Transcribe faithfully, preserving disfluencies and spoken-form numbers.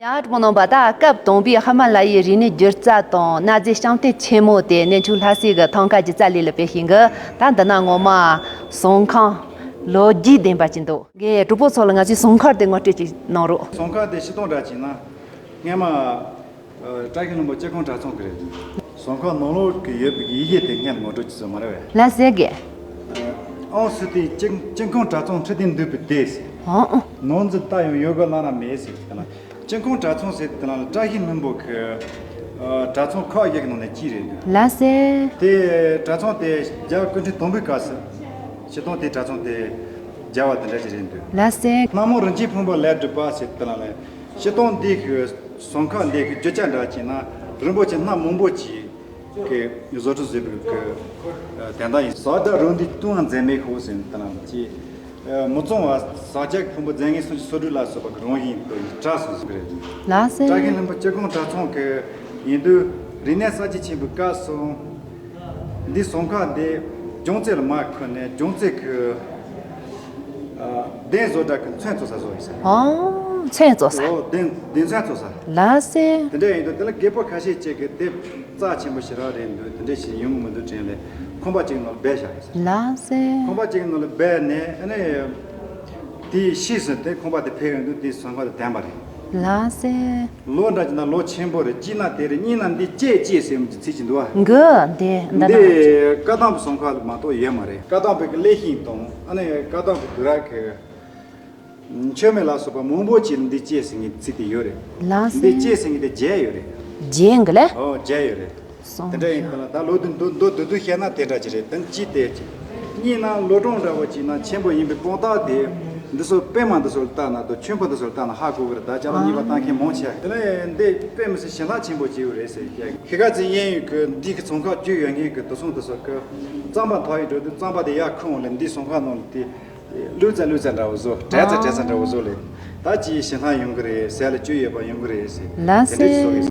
ཡ་གྲོགས་པོ་རྣམ་པ། ད་སྐབས་དང་པོའི་ཧི་མ་ལ་ཡའི་རིག་གནས་སྒྱུ་རྩལ་དང་གནའ་རྫས་བཤམས་སྟོན་ཆེན་མོ་དེ་གནས་མཆོག་ལྷ་སའི་གི་ཐང་ཀ་གི་རྩ་ལས་ལ་སྤེལ་ཞིང་གི། ད་འདི་ན་ངོ་མ་ཟངས་ཁང་ལོ་རྒྱུས་ལྡན་པ་ཅིག་འདུག། གི་གྲོགས་པོ་ཚོ་ལ་ང་ཚོའི་ཟངས་ཁང་དེ་ངོ་སྤྲོད་ཅིག་གནང་རོགས། ཟངས་ཁང་དེ་སྤྱིར་བཏང་འདྲ་བྱས་ན་སྔས་མ་ཨ་བཀྲ་ཤིས་ལྷུན་པོ་སྐྱེ་ཁམས་གྲྭ་ཚང་གི་རེད། ཟངས་ཁང་ནང་ལོགས་ཀྱི་ཡོད་པའི་ཡི་གེ་དེ་སྔས་ལ་ངོ་སྤྲོད་ཅིག་བཟོས་མ་རེད་བས། ལ་ཟེར་གི། ཨང་སུ་དེ་སྐྱེ་སྐྱེ་ཁམས་གྲྭ་ཚང་ཁྲི་སྟེང་འདུས་པའི་སྡེ་ཟེར། ཨང་ཨང་། ནང་འཛུལ་ལྟ་ཡང་ཡོད་དགོས་ལ་ན་མེད་ཟེར་གི་ལ། སྐྱེ་ཁམས་གྲྭ་ཚང་ཟེར་དེ་ལ་བཀྲ་ཤིས་ལྷུན་པོ་གི་ཨ་གྲྭ་ཚང་ཁག་བརྒྱད་ཀྱི་ནང་ནས་གཅིག་རེད་འདུག། ལ་ཟེར། དེ་གྲྭ་ཚང་དེ་རྒྱལ་བ་སྐུ་ཕྲེང་དང་པོའི་སྐབས་སུ་སྤྱིར་བཏང་དེ་གྲྭ་ཚང་དེ་རྒྱལ་བ་དེ་འདྲ་ཞིག་རེད་འདུག། ལ་ཟེར། སྣ་མང་རིན་ཆེན་ཕུང་པོ་ལས་གྲུབ་པ་ཟེར་དེ་ལ་ལས། སྤྱིར་བཏང་འདི་གི་ཟངས་ཁང་འདི་གི་རྒྱུ་ཆ་འདྲ་བྱས་ན་རིན་པོ་ཆེ་སྣ་མང་པོ་ཅིག་གི་བཟོ་སྐྲུན་བཟོས་པའི་གི་དོན་དག་ཡིན། ཟངས་དཀར་རང་དུས་སྟོན་མཛད་མེད་ཁོ་ཟེར་དེ་ལ་ཅི། མི་གཙང་བ་ཟངས་ལྕགས་ཕུང་པོ་རྫས་ངན་སུམ་ཅུ་སོ་དྲུག་ལ་སོགས་པ་གི་རང་བཞིན་དུ་ཡི་གྲགས་སུ་གསུངས་རེད། ལགས་སེ། བཀྲ་ཤིས་ལྷུན་པོ་སྐྱེ་ཁམས་གྲྭ་ཚང་གི་ཡིན་དུས་རིག་གནས་གསར་བརྗེ་ཆེན་པོའི་སྐབས་སུ་འདི་ཟངས་ཁང་འདི་ལྗང་རྩེ་ལ་མར་ཁུར་ནས་ལྗང་རྩེ་གི་ཨ་གདན་བཟོ་གྲྭ་གི་མཚོན་བཙུགས་ས་བཟོ་ཡིན་ས། ཨོ། མཚོན་བཙུགས་ས། ཨོ་གདན་གདན་མཚོན་བཙུགས་ས། ལགས་སེ། དེ་འདྲ་ཡིན་དུས་དེ་ལ་རྒད་པོ་ཁ་ཤས་ཅིག་གིས་དེབ་རྩ་ཆེན་པོ་ཞེ་དྲག་རེད་འདུག། དེ་འདྲ་ཞིག་ཡོང་གི་མི་འདུག་དྲན་ལས་ཁང་པ་གཅིག་ནང་ལ་སྦས་བཞག་ཡོད་ས། ལགས་སེ། ཁང་པ་གཅིག་ནང་ལ་སྦས་ནས་ཨ་ནི་དེའི་ཕྱིས་སུ་དེ་ཁང་པ་དེ་ཕུབ་ཡོང་དུས་དེའི་ཟངས་ཁང་དེ་དེངས་པ་རེད། ལགས་སེ། ལོ་འདྲ་གྱི་ན་ལོ་ཆེན་པོ་རེད། གཅིག་ན་དེ་རེད། གཉིས་ན་འདི་ཅེ་ཅེ་ཟེར་གྱི་ཚིག་ཅིག་འདུག་ཨ། འགུ་འདི་འདི་ན། འདི་བཀའ་གདམས་ཟངས་ཁང་ལ་མ་གཏོགས་ཡོད་མ་རེད། བཀའ་གདམས་པའི་གི་ལེགས་ཤིང་དང་ཨ་ནི་བཀའ་གདམས་པའི་དུས་རབས་ཀྱི་མཆོད་མེ་ལ་སོགས་པ་མང་པོ་ཅིག་ལ་འདི་ཅེ་ཟེར་གྱི་ཚིག་དེ་ཡོད་རེད། ལགས་སེ། འདི་ཅེ་ཟེར་གྱི་དེ་བརྒྱད་ཡོད་རེད། བརྒྱད་འགུ་ལེ། ཨོ་བརྒྱད་ཡོད་རེད། སོང་། དེ་འདྲ་ཡིན་པ་ལ་ད་ལོ་དུ་མདོ་མདོ་བསྡུས་བསྡུས་བཤད་ན་དེ་འདྲ་ཅིག་རེད། དོན་གཅིག་དེ་གཅིག། གཉིས་ན་ལོ་གྲངས་འདྲ་བོ་ཅིག་ན་ཆེན་པོ་ཡིན་པའི་དཔང་རྟགས་དེ་འདི་ཚོ་པད་མ་འདི་ཚོ་ལ་བལྟས་ན་དང་མཆོད་འབུལ་འདི་ཚོ་ལ་བལྟས་ན་ཧ་གོ་གི་རེད། ད་ཅ་ལག་རྙིང་པ་བཏང་མཁན་མང་ཆེ། དེ་ནས་འདི་དཔེ་མི་སྲིད་ཞེ་དྲག་ཆེན་པོ་ཅིག་ཡོད་རེད་ཟེར་བཤད། ཁི་ཁ་ཚིག་གཡས་གཡོན་གྱི་འདི་གི་ཚོང་ཁང་བཅུ་ཡོད་མཁན་གྱི་དུ་སོང་དུ་སོ་གི་རྩམ་པ་འཐག་ཡི་འགྲོ་དུས་རྩམ་པ་དེ་ཡར་ཁུར་འོང་ལ་འདི་ཚོང་ཁང་ནང་ལ་དེ། ལུས་རྩལ་ལུས་རྩལ་འདྲ་བོ་བཟོ། བྲེལ་རྩལ་བྲེལ་རྩལ་འདྲ་བོ་བཟོ་ལས། ད་ཅིའི་ཞིང་ཁ་ཡོང་གི་རེད། ཟས་ལ་བཅུད་ཡོད་པ་ཡོང་གི་རེད་ཟེར། ལགས་དེ་འདྲ་བཟོ་གི་སེ།